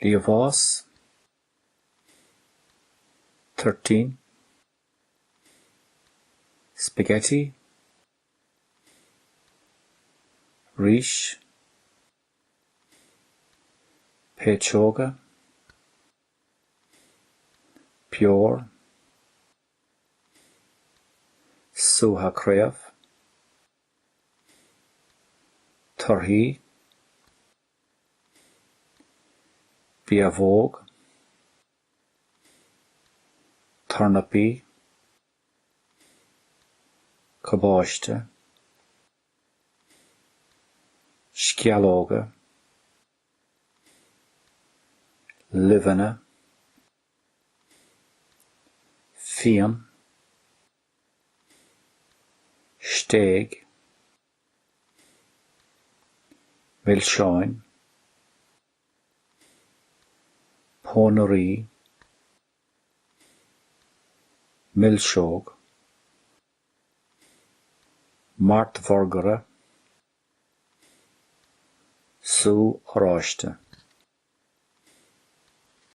Liamhás, Toirtín, Spaghetti, Rís, Péitseoga, Beoir, Sútha craobh, Torthaí. Biabhóg, Tornapaí, Cabáiste, Sceallóga, Luibheanna, Fíon, Stéig. Milseáin, Pónairí, Milseog, Martbhorgaire, Sú oráiste.